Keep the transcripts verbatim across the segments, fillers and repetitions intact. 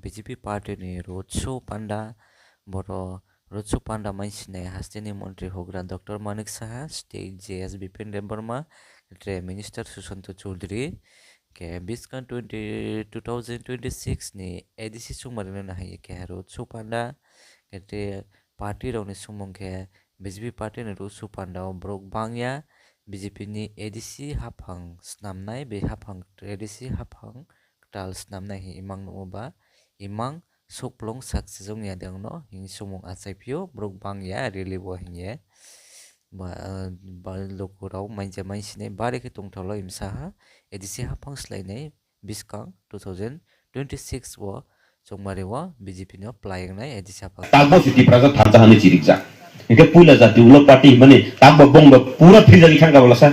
B J P party ni road show panda, boro road show panda mai sinai hasteni montri hogra Doctor Manik Saha, state G S Bipen Debbarma, tre minister Susanto Chowdhury, ke biskan twenty, two thousand twenty-six ni A D C sungmari no hai ke road show panda, ke te party rok ni sumung ke B J P party ni road show panda o borok bangya, B J P ni A D C haphang snamnai, be haphang A D C haphang tal snamnai hi imang nugo ba, imang sukplung sak sejong ya dengno hini sumung achai phio borok bangya rally bo hiye. Ba, ba lukurok mainja mainsinai bari khe tongthoklo imsa ha A D C haphang swlainai biskang two thousand twenty-six o chongmari o B J P no playang nai A D C haphang. Tabuk si Tiprasa thansa hwnwi chirikjak. Hinkhe puila jati ulo party hwnmani tabuk bongdo pura philjagwi thangkha bolasa.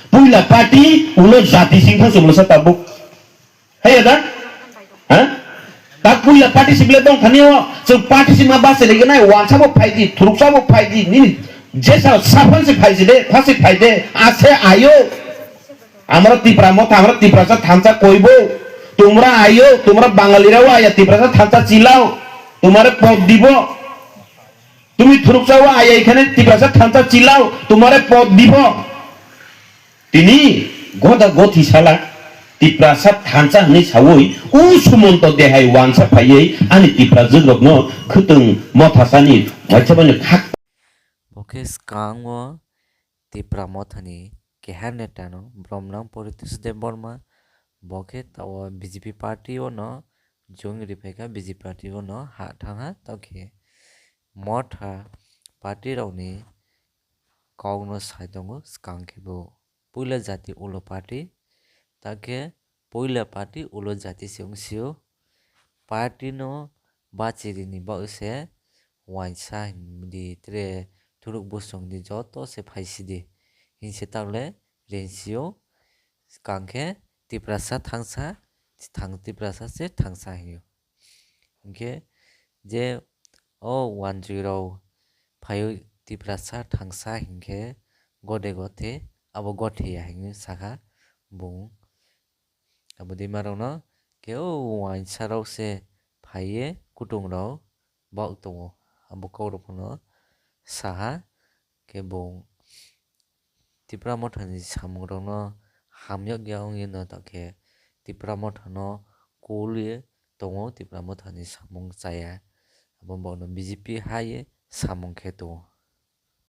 Puila party ulo jati singkha se bolasa tabuk. Haiya da? Ha? Ta puila party si bile dong thani o, chwng party si ma bachai lagi nai, wansa bo phai di, thuruksa bo phai di, nini jesa saphang si phai si de, pha si phai de, ase ayo. Amra Tipra Motha, amra Tiprasa thansa koibo, tumra ayo, tumra Bangali rao aya Tiprasa thansa chilao, tumare pod dibo. Tumi thuruksa o aya ikhane Tiprasa thansa chilao, tumare pod dibo. Tini goda gothi sala Tiprasa thansa hwnwi sawi u Sumonto Dehai wansa phaiwi ani Tipra jwkrokno khwtwng mothasani waisa bani khak. Bo khe swkango Tipra Mothani keha netano Bromnang Poritosh Debbarma, bo khe tao B J P party o no join riphaikha, B J P party o no ha thangha, tao khe Motha party rokni kokno sai tongo swkang khe bo. Puila jati ulo party, ta khe puila party ulo jati se wng sio. Party no bachirini bagwi se uaisa di tre thuruk bosong di joto se phaisidi hinse takle rensio swkang khe Tiprasa thangsa, thang-, Tiprasa se thangsa hinyo. Hinkhe je o wanjwi rok phaiwi Tiprasa thangsa hinkhe gode gothe abo gothe ya hinwi sakha bung. Abo dima rokno khe o uaisa rok se phaiye kutung rok bok tongo. Abo kok rok phano saha khe bung Tipra Mothani samung rokno hamyakya wngwi no tokhe Tipra Mothano kul ye tongo, Tipra Mothani samung chaya. Abo bokno B J P hai ye samung khe tongo.